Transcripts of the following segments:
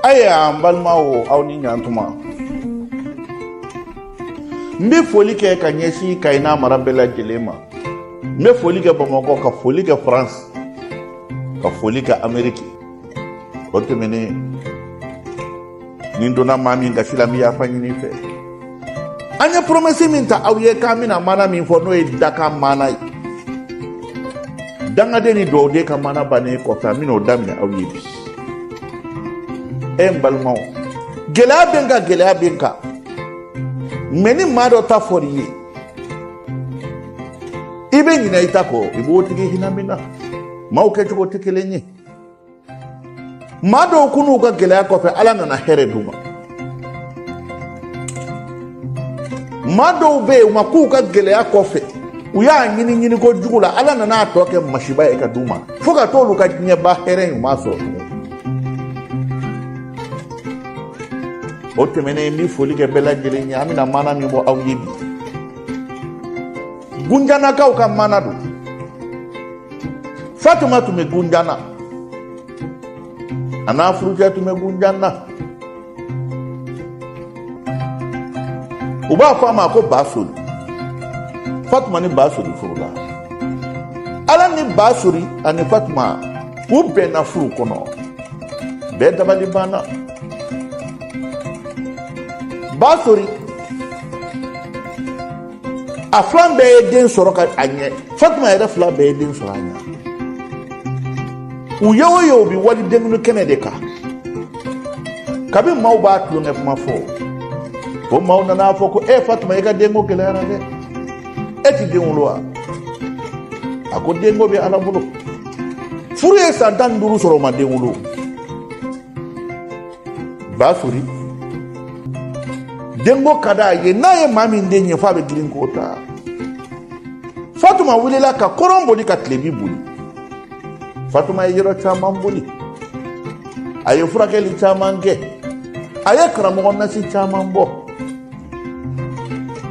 Ayiwa, n balimaw, aw ni ɲantuma. N bɛ foli kɛ ka ɲɛsin Kayi n'a mara bɛɛ lajɛlen ma. N bɛ foli kɛ Bamakɔ, ka foli kɛ France, ka foli kɛ Ameriki. O tɛmɛnen, ni n donna maa min gasi la, n bɛ yafa ɲini i fɛ. An ye promesse min ta aw ye k'an bɛna maana min fɔ, n'o ye dakan maana ye, dangaden ni dugawuden ka maana bannen kɔfɛ, an bɛna o daminɛ aw ye bi. E n balimaw, gɛlɛya bɛ n kan, gɛlɛya bɛ n kan, mais ni maa dɔ ta fɔr'i ye, i bɛ ɲinɛ i ta kɔ, i b'o tigi hinɛ min na. Maaw kɛcogo tɛ kelen ye. Maa dɔw kun n'u ka gɛlɛya kɔfɛ, Ala nana hɛrɛ d'u ma. Maa dɔw bɛ yen, u ma k'u ka gɛlɛya kɔfɛ, u y'a ɲini ɲiniko jugu la, Ala nana a tɔ kɛ masiba ye ka d'u ma, fo ka t'olu ka diɲɛba hɛrɛ in, u m'a sɔrɔ tugun. O tɛmɛnen, n bɛ foli kɛ bɛɛ lajɛlen ye. An bɛna maana min bɔ aw ye bi, Gunjanakaw ka maana don. Fatuma tun bɛ Gunjana, a n'a furucɛ tun bɛ Gunjana. U b'a fɔ a ma ko Basori. Fatuma ni Basori furula. Ala ni Basori ani Fatuma, u bɛnna furu kɔnɔ, bɛɛ dabali banna. Basori a filan bɛɛ ye den sɔrɔ ka a ɲɛ. Fatuma yɛrɛ fila bɛɛ ye den sɔrɔ a ɲɛ. U ye o ye, u bɛ wali denkundi kɛnɛ de kan. Kabi maaw b'a tulonkɛ kuma fɔ, o maaw nana fɔ ko: "E Fatuma, i ka denko gɛlɛyara dɛ, e ti den wolo wa?" A ko denko bɛ Ala bolo. Furu ye san 15 sɔrɔ, o ma den wolo. Basori denko ka d'a ye, n'a ye maa min den ye, f'a bɛ girin k'o ta. Fatuma wulila ka kɔrɔn boli, ka tilebi boli. Fatuma ye yɔrɔ caman boli, a ye furakɛli caman kɛ, a ye karamɔgɔ nasi caman bɔ.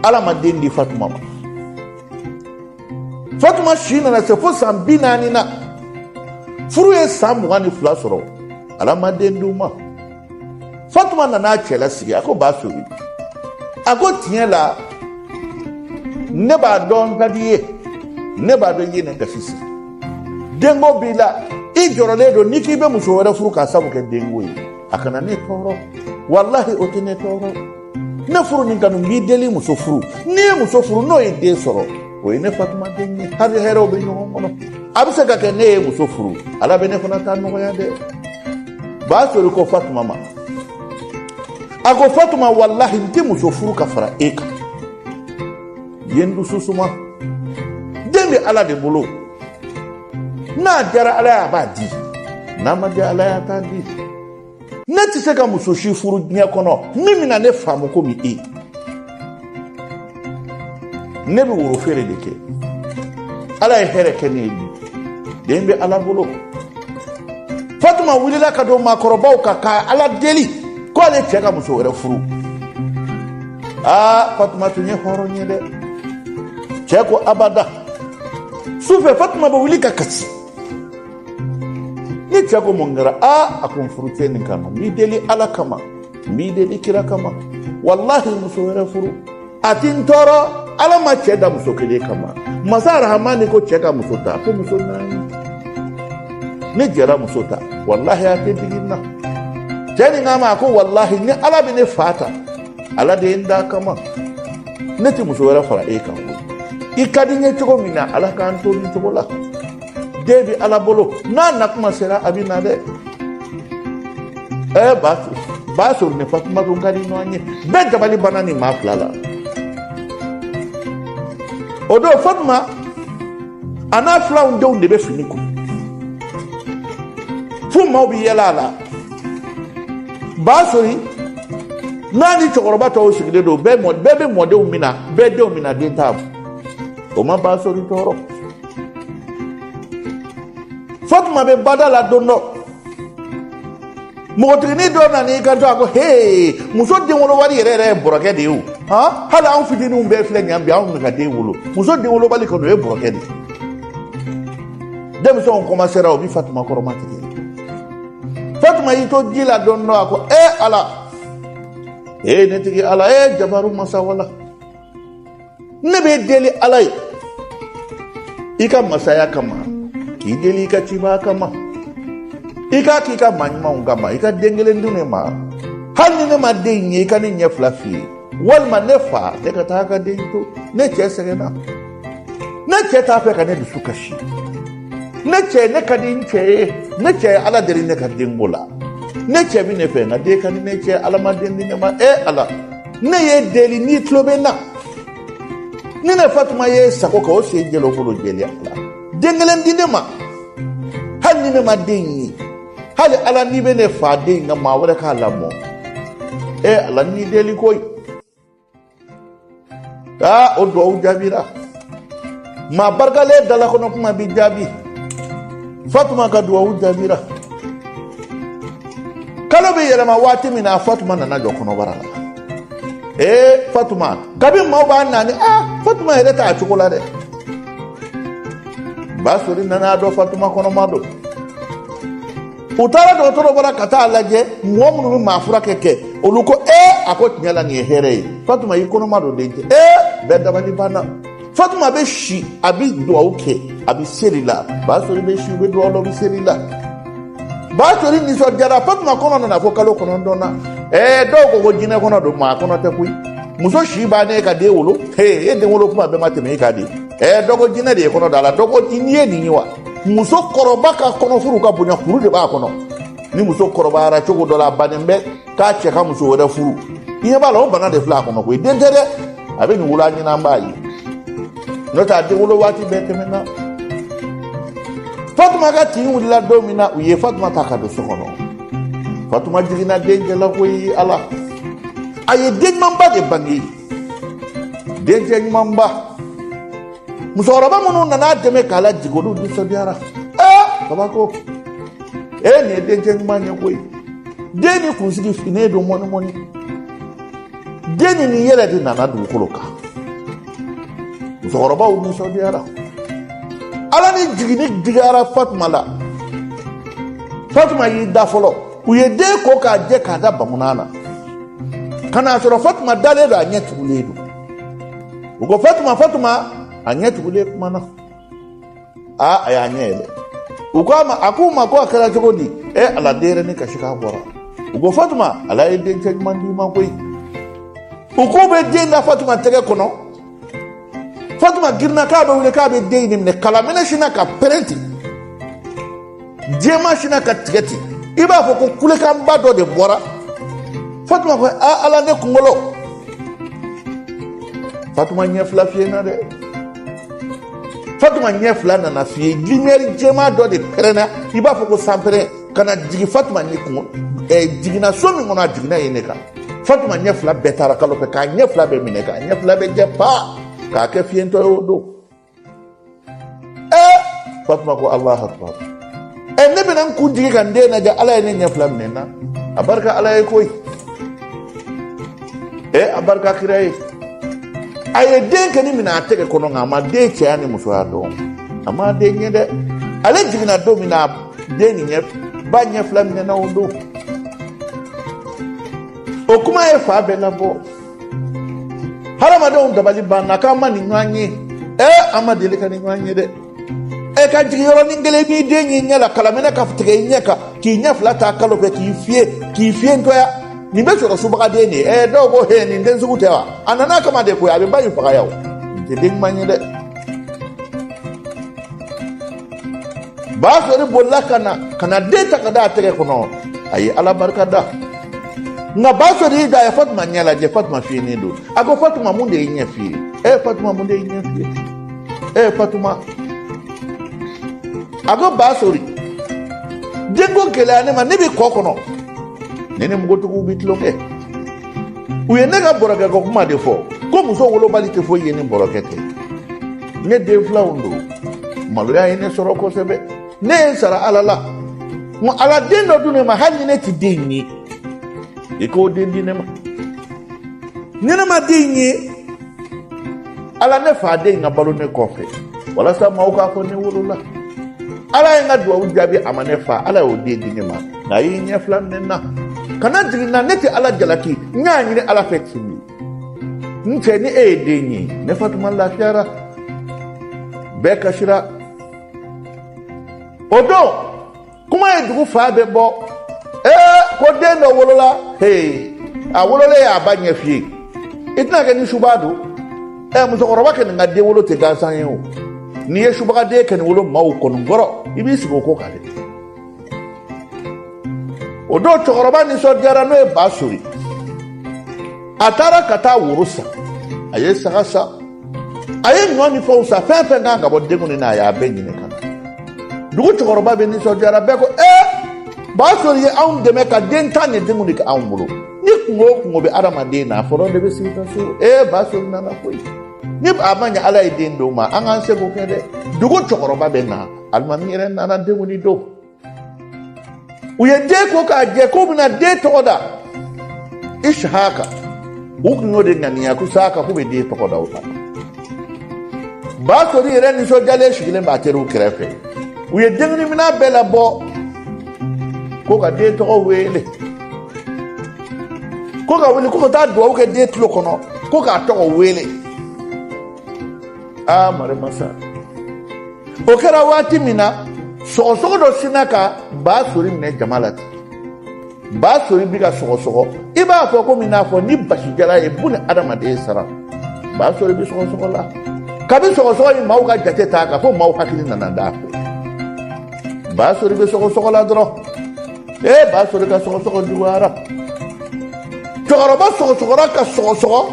Ala ma den di Fatuma ma. Fatuma si nana se fo san 40 na. Furu ye san 22 sɔrɔ, Ala ma den d'u ma. Fatuma nana a cɛ lasigi. A ko: "Basori," a ko, "tiɲɛ la, ne b'a dɔn n ka di i ye, ne b'a dɔn i ye ne gasi sigi. Denko b'i la, i jɔrɔlen don n'i k'i bɛ muso wɛrɛ furu k'a sabu kɛ denko ye. A kana ne tɔɔrɔ, walahi o tɛ ne tɔɔrɔ. Ne furu nin kanu, n b'i deli, muso furu. N'i ye muso furu, n'o ye den sɔrɔ, o ye ne Fatuma den ye. Hali hɛrɛw bɛ ɲɔgɔn kɔnɔ. A bɛ se ka kɛ ne ye muso furu, Ala bɛ ne fana ta nɔgɔya dɛ." Basori ko Fatuma ma, a ko: "Fatuma, walahi n tɛ muso furu ka fara e kan. I ye n dusu suma. Den bɛ Ala de bolo. N'a diyara Ala ye, a b'a di. N'a ma diya Ala ye, a t'a di. Ne tɛ se ka muso si furu diɲɛ kɔnɔ min bɛna ne faamu komi e. Ne bɛ woro feere de kɛ. Ala ye hɛrɛ kɛ ne ye bi. Den bɛ Ala bolo." Fatuma wulila ka don maakɔrɔbaw kan ka Ala deli ko ale cɛ ka muso wɛrɛ furu. Aa, Fatuma tun ye hɔrɔn ye dɛ. Cɛ ko abada. Sufɛ, Fatuma bɛ wuli ka kasi. Ni cɛ ko: "Mun kɛra?" "Aa," a ko, "n furucɛ nin kanu, n b'i deli Ala kama, n b'i deli kira kama, walahi muso wɛrɛ furu, a ti n tɔɔrɔ. Ala ma cɛ da muso kelen kama. Masa Arahamani ko cɛ ka muso ta, ko muso naani. Ne jɛra muso ta, walahi a tɛ digi n na." Cɛ nin k'a ma, a ko: "Walahi ni Ala bɛ ne fa ta, Ala de ye n da kama, ne tɛ muso wɛrɛ fara e kan. I ka di n ye cogo min na, Ala k'an to nin cogo la. Den bɛ Ala bolo, n'a na kuma sera, a bɛ na dɛ." Ɛɛ, Basori ni Fatuma tun ka di ɲɔgɔn ye. Bɛɛ dabali banna nin maa fila la. O don, Fatuma a n'a filanw denw de bɛ fini ko, fo maaw bɛ yɛlɛ a la. Basori n'a ni cɛkɔrɔba tɔw sigilen don, bɛɛ mɔ, bɛɛ bɛ mɔdenw mina, bɛɛ denw mina, den t'a bolo. O ma Basori tɔɔrɔ. Fatuma bɛ bada la. Don dɔ, npogotiginin dɔ nana i kanto, a ko: "Hee, muso den wolobali yɛrɛ yɛrɛ ye bɔrɔkɛ de ye o. Han, hali anw fitininw bɛɛ filɛ nin ye bi, anw bɛ ka den wolo, muso den wolobali kɔni, o ye bɔrɔkɛ de ye." Denmisɛnw kɔmasera, o bɛ Fatuma kɔrɔma tigɛ. Fatuma y'i to ji la don dɔ, a ko e Ala, e ne tigi Ala, e jabaru masa wala, ne b'i deli Ala ye i ka masaya kama, k'i deli i ka cibaa kama, i k'a k'i ka maa ɲumanw kama, i ka den kelen di ne ma. Hali ni ne ma den in ye, i ka ne ɲɛ fila fiye, walima ne fa, ne ka taa ka den to. Ne cɛ sɛgɛnna, ne cɛ t'a fɛ ka ne dusu kasi. Ne cɛ, ne ka di n cɛ ye. Ne cɛ ye Ala deli ne ka denko la. Ne cɛ bɛ ne fɛ, nka den ka di ne cɛ. Ala ma den di ne ma. E Ala, ne y'e deli, n'i tulo bɛ n na, ni ne Fatuma ye sago kɛ, o sen jɛlen bolo jɛlen, Ala, den kelen di ne ma. Hali ni ne ma den ye, hali Ala, n'i bɛ ne fa den ka maa wɛrɛ k'a lamɔ. E Ala, n'i deli koyi. Aa, o duwawu jaabira. Maa barikalen dala kɔnɔ kuma bi jaabi. Fatuma ka duwawu jaabira. Kalo bɛ yɛlɛma waati min na, Fatuma nana jɔ kɔnɔbara la. Ee Fatuma, kabi maaw b'a nani, aa, Fatuma yɛrɛ t'a cogo la dɛ. Basori nana a dɔn Fatuma kɔnɔma don. U taara dɔgɔtɔrɔ bara ka taa lajɛ. Mɔgɔ minnu bɛ maa furakɛ kɛ, olu ko ee, a ko tiɲɛ la, nin ye hɛrɛ ye. Fatuma, i kɔnɔma don, den cɛ. Ee, bɛɛ dabali banna. Fatuma bɛ si, a bɛ duwawu kɛ, a bɛ seli la. Basori bɛ si, u bɛ duwawu la, u bɛ seli la. Basori nisɔndiyara. Fatuma kɔnɔ nana fo kalo 9 na. Ɛɛ, dɔw ko ko jinɛ kɔnɔ don, maa kɔnɔ tɛ koyi. Muso si bannen ka den wolo, he, e den wolo kuma bɛɛ ma tɛmɛ e kan de. Ɛɛ, dɔ ko jinɛ de ye kɔnɔ da la, dɔ ko n'i ye nin ye wa. Muso kɔrɔba ka kɔnɔfuru ka bonya, kuru de b'a kɔnɔ. Ni muso kɔrɔbayara cogo dɔ la, a bannen bɛ k'a cɛ ka muso wɛrɛ furu, i ɲɛ b'a la, o bana de filɛ a kɔnɔ koyi. Den tɛ dɛ, a bɛ nin wolo a ɲɛna, an b'a ye, n'o tɛ a den wolo waati bɛɛ tɛmɛna. Fatuma ka tin wulila don min na, u ye Fatuma ta ka don so kɔnɔ. Fatuma jiginna den cɛ la koyi. Ala, a ye den ɲumanba de bange, dencɛ ɲumanba. Musokɔrɔba minnu nana a dɛmɛ k'a lajigin, olu nisɔndiyara. Ee, kabako, ee, nin ye dencɛ ɲuman ye koyi. Den ni kunsigi finnen don mɔni mɔni. Den ni nin yɛrɛ de nana dugukolo kan. Musokɔrɔbaw nisɔndiyara. Ala ni jiginni digiyara Fatuma la. Fatuma y'i da fɔlɔ, u ye den ko k'a jɛ k'a da bamunan na ka n'a sɔrɔ Fatuma dalen don, a ɲɛ tugulen don. U ko Fatuma, Fatuma, a ɲɛ tugulen kumana. Aa, a y'a ɲɛ yɛlɛ. U ko a ma, a k'u ma ko a kɛra cogo di? E Ala, denyɛrɛnin kasi k'a bɔra. U ko Fatuma, Ala ye dencɛ ɲuman d'i ma koyi. U k'u bɛ den da Fatuma tɛgɛ kɔnɔ. Fatuma girinna k'a bɛ wuli k'a bɛ den in minɛ, kalaminɛ sinna ka pɛrɛn ten, jɛman sinna ka tigɛ ten, i b'a fɔ ko kulekanba dɔ de bɔra. Fatuma ko a Ala, ne kunkolo. Fatuma ɲɛ fila fiyena dɛ. Fatuma ɲɛ fila nana fiye, lumière jɛman dɔ de pɛrɛnna, i b'a fɔ ko sanpɛrɛn ka na jigin Fatuma ni kun ɛ jiginna so min kɔnɔ, a jiginna yen de kan. Fatuma ɲɛ fila bɛɛ taara kalo fɛ, k'a ɲɛ fila bɛɛ minɛ, k'a ɲɛ fila bɛɛ jɛ pa, k'a kɛ fiyentɔ ye o don. Ee, Fatuma ko Alahu akubar. Ɛ, ne bɛna n kun jigin ka n den lajɛ, Ala ye ne ɲɛ fila minɛ n na. A barika Ala ye koyi. Ɛ, a barika kira ye. A ye den kɛ ni minɛ a tɛgɛ kɔnɔ, nka a ma den cɛya ni musoya dɔn, a ma den ɲɛ dɛ. Ale jiginna don min na, den ni ɲɛ ba ɲɛ fila minɛna o don. O kuma ye fa bɛɛ labɔ. Hadamadenw dabali banna k'an ma nin ɲɔgɔn ye. Ɛ, an ma deli ka nin ɲɔgɔn ye dɛ. Ɛ, ka jigin yɔrɔnin kelen b'i den y'i ɲɛ la, kalaminɛ ka tigɛ i ɲɛ kan, k'i ɲɛ fila ta kalo fɛ, k'i fiyɛ, k'i fiyentɔya. Nin bɛ sɔrɔ subagaden de ye. Ɛ, dɔw ko he, nin den sugu tɛ wa? A nana kama de koyi, a bɛ ba in faga yan o. Nin tɛ den ɲuman ye dɛ. Basori bolila ka na ka na den ta ka da a tɛgɛ kɔnɔ. A ye Ala barika da. Nka Basori y'i da, a ye Fatuma ɲɛ lajɛ, Fatuma fiyennen don. A ko Fatuma, mun de y'i ɲɛ fiye? E Fatuma, mun de y'i ɲɛ fiye? E Fatuma, a ko Basori, denko gɛlɛya ne ma, ne bɛ kɔ kɔnɔ, ne ni npogotigiw bɛ tulonkɛ. U ye ne ka bɔrɔkɛ ko kuma de fɔ, ko muso wolobali tɛ foyi ye ni bɔrɔkɛ tɛ. Ne den filaw don, maloya ye ne sɔrɔ kosɛbɛ. Ne ye n sara Ala la, n ko Ala, den dɔ dun ne ma, hali ni ne ti den ye, i k'o den di ne ma. Ni ne ma den ye, Ala, ne fa den ka balo ne kɔfɛ, walasa maaw k'a fɔ ne wolola. Ala ye n ka duwawu jaabi, a ma ne fa, Ala y'o den di ne ma, nka a y'i ɲɛ fila minɛ n na. Kana jigin n na, ne tɛ Ala jalaki, n y'a ɲini Ala fɛ ten de. N cɛ, ni e ye den ye, ne Fatuma lafiyara. Bɛɛ kasira o don. Kuma ye dugu fan bɛɛ bɔ. Ee, ko den dɔ wolola. Hee, a wololen y'a ba ɲɛ fiyɛ. I tɛna kɛ ni suba don. Ɛ, musokɔrɔba kɛ nin ka den wolo tɛ gansan ye o. N'i ye subagaden kɛ nin wolo maaw kɔni kɔrɔ, i b'i sigi o ko kan dɛ. O don cɛkɔrɔba nisɔndiyara, n'o ye Ba Sori. A taara ka taa woro san, a ye saga san, a ye ɲɔ ni fɛnw san. Fɛn fɛn kan ka bɔ denkundi na, a y'a bɛɛ ɲini ka na. Dugu cɛkɔrɔba bɛ nisɔndiyara, bɛɛ ko: ee, Ba Sori ye anw dɛmɛ ka den 10 ni denkundi kɛ anw bolo. Ni kungo o kungo bɛ adamaden na, a fɔlɔ de bɛ sigi ka so. Ee, Ba Sori nana koyi. Ni a ma ɲɛ, Ala ye den d'o ma, an k'an seko kɛ dɛ. Dugu cɛkɔrɔba bɛ na, alimami yɛrɛ nana denkundi don. U ye den ko k'a jɛ k'u bɛna den tɔgɔ da Isihaka. U tun y'o de ŋaniya ko Isihaka, k'u bɛ den tɔgɔ da o la. Ba Sori yɛrɛ nisɔndiyalen sigilen b'a teriw kɛrɛfɛ. U ye denkundi minɛn bɛɛ labɔ ko ka den tɔgɔ wele, ko ka wuli ko ka taa dugawu kɛ den tulo kɔnɔ, ko k'a tɔgɔ wele. Aa, masa, o kɛra waati min na, sɔgɔsɔgɔ dɔ sinna ka Ba Sori minɛ jama la ten. Ba Sori bi ka sɔgɔsɔgɔ, i b'a fɔ komi n'a fɔ ni basijala ye buni adamaden sara. Ba Sori bi sɔgɔsɔgɔ la. Kabi sɔgɔsɔgɔ in, maaw ka jate t'a kan, fo maaw hakili nana d'a fɛ. Ba Sori bɛ sɔgɔsɔgɔ la dɔrɔn. Ee, Ba Sori ka sɔgɔsɔgɔ juguyara. Cɛkɔrɔba sɔgɔsɔgɔra ka sɔgɔsɔgɔ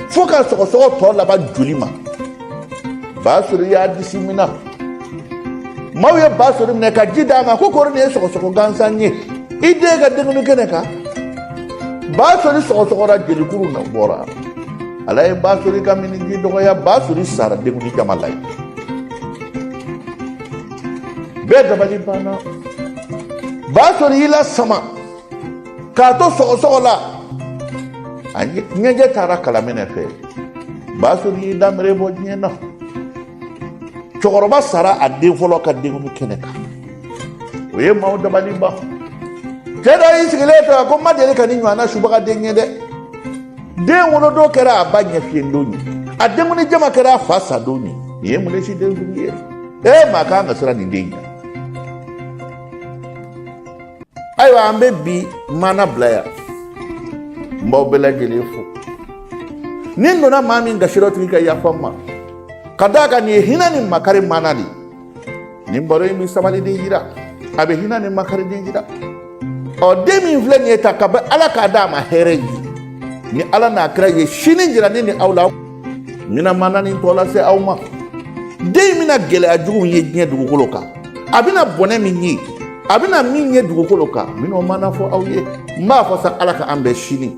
fo ka sɔgɔsɔgɔ tɔ laban joli ma. Ba Sori y'a disi minɛ. Maaw ye Ba Sori minɛ ka ji d'a ma, ko kɔrɔ nin ye sɔgɔsɔgɔ gansan ye i den ka denkundi kɛnɛ kan. Ba Sori sɔgɔsɔgɔra, jelikuru na bɔra. Ala ye Ba Sori ka miniji dɔgɔya. Ba Sori sara denkundi jama la yen. Bɛɛ dabali banna. Ba Sori y'i lasama k'a to sɔgɔsɔgɔ la, a ɲɛjɛ taara kalaminɛ fɛ. Ba Sori y'i danbere bɔ diɲɛ na. Cɛkɔrɔba sara a den fɔlɔ ka denkundi kɛnɛ kan, o ye maaw dabali ban. Cɛ dɔ y'i sigilen to, a ko n ma deli ka ni ɲɔgɔnna subagaden ye dɛ. Den wolodon kɛra a ba ɲɛfiyɛn ye, a denkundi jama kɛra a fa sadon ye. Nin ye mun de si den sugu ye? Ee, maa kan ka siran nin den ɲɛ. Ayiwa, an bɛ bi maana bila yan. N b'aw bɛɛ lajɛlen fo. Ni n donna maa min gasi la, o tigi ka yafa n ma, ka d'a kan nin ye hinɛ ni makari maana de ye. Nin baro in bɛ sabali de yira, a bɛ hinɛ ni makari de yira. Ɔ, den min filɛ nin ye ta, ka bɛ Ala k'a d'a ma hɛrɛ ye, ni Ala n'a kira ye sini jira ne ni aw la. N bɛna maana nin tɔ lase aw ma. Den in bɛna gɛlɛya jugu min ye diɲɛ dugukolo kan, a bɛna bɔnɛ min ye, a bɛna min ye dugukolo kan, n bɛna o maana fɔ aw ye. N b'a fɔ sa, Ala ka an bɛn sini.